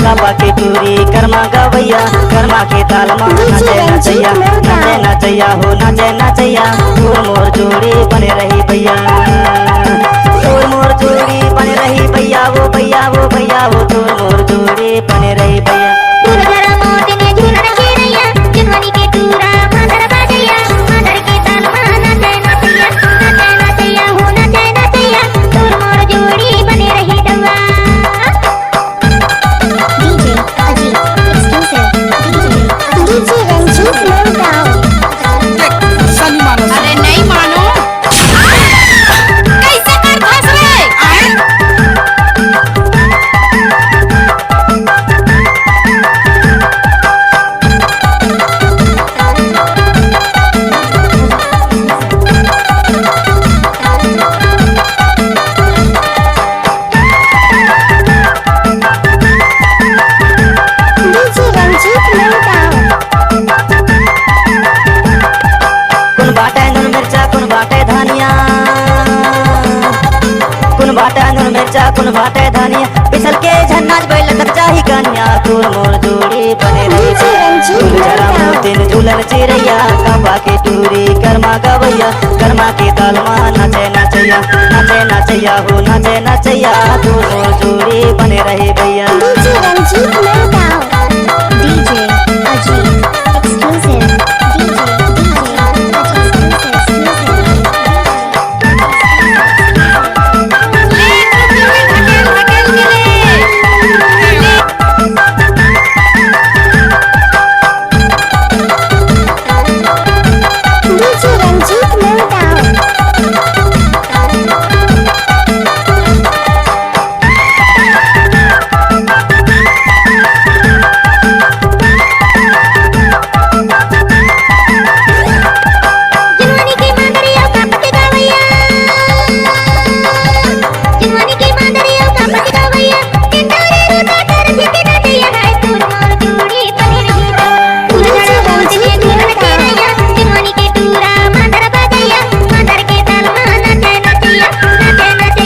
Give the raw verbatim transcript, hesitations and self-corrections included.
कबा के टूरी करमा गवैया, करमा के ताल मा नाचे नचैया, नाचे नचैया हो नाचे नचैया, तोर मोर जोड़ी बने रही भैया। तोर मोर जोड़ी बने रही भैया, वो भैया, वो भैया, वो तोर मोर जोड़ी बने रही भैया। DJ Ajit, exclusive, DJ Ajit। DJ Ranjit Nandgaon। देख, गुस्सा नहीं मानो। अरे नहीं मानो। कैसे कर फंस रहे? आए? DJ Ranjit Nandgaon। कुन बाटे नून मिर्चा, कुन बाटे धनिया, कुन बाटे नून मिर्चा, कुन बाटे धनिया, पिसल के झन्नाज बैल तक चाही कन्या, तोर मोर जोड़ी बने रही। DJ Ranjit Nandgaon। झूलन चिरैया, कबा के टूरी करमा गवैया, करमा के ताल मा नाचे नचैया, नाचे नचैया हो नाचे नचैया, तोर मोर जोड़ी बने रही भैया। DJ Ranjit Nandgaon।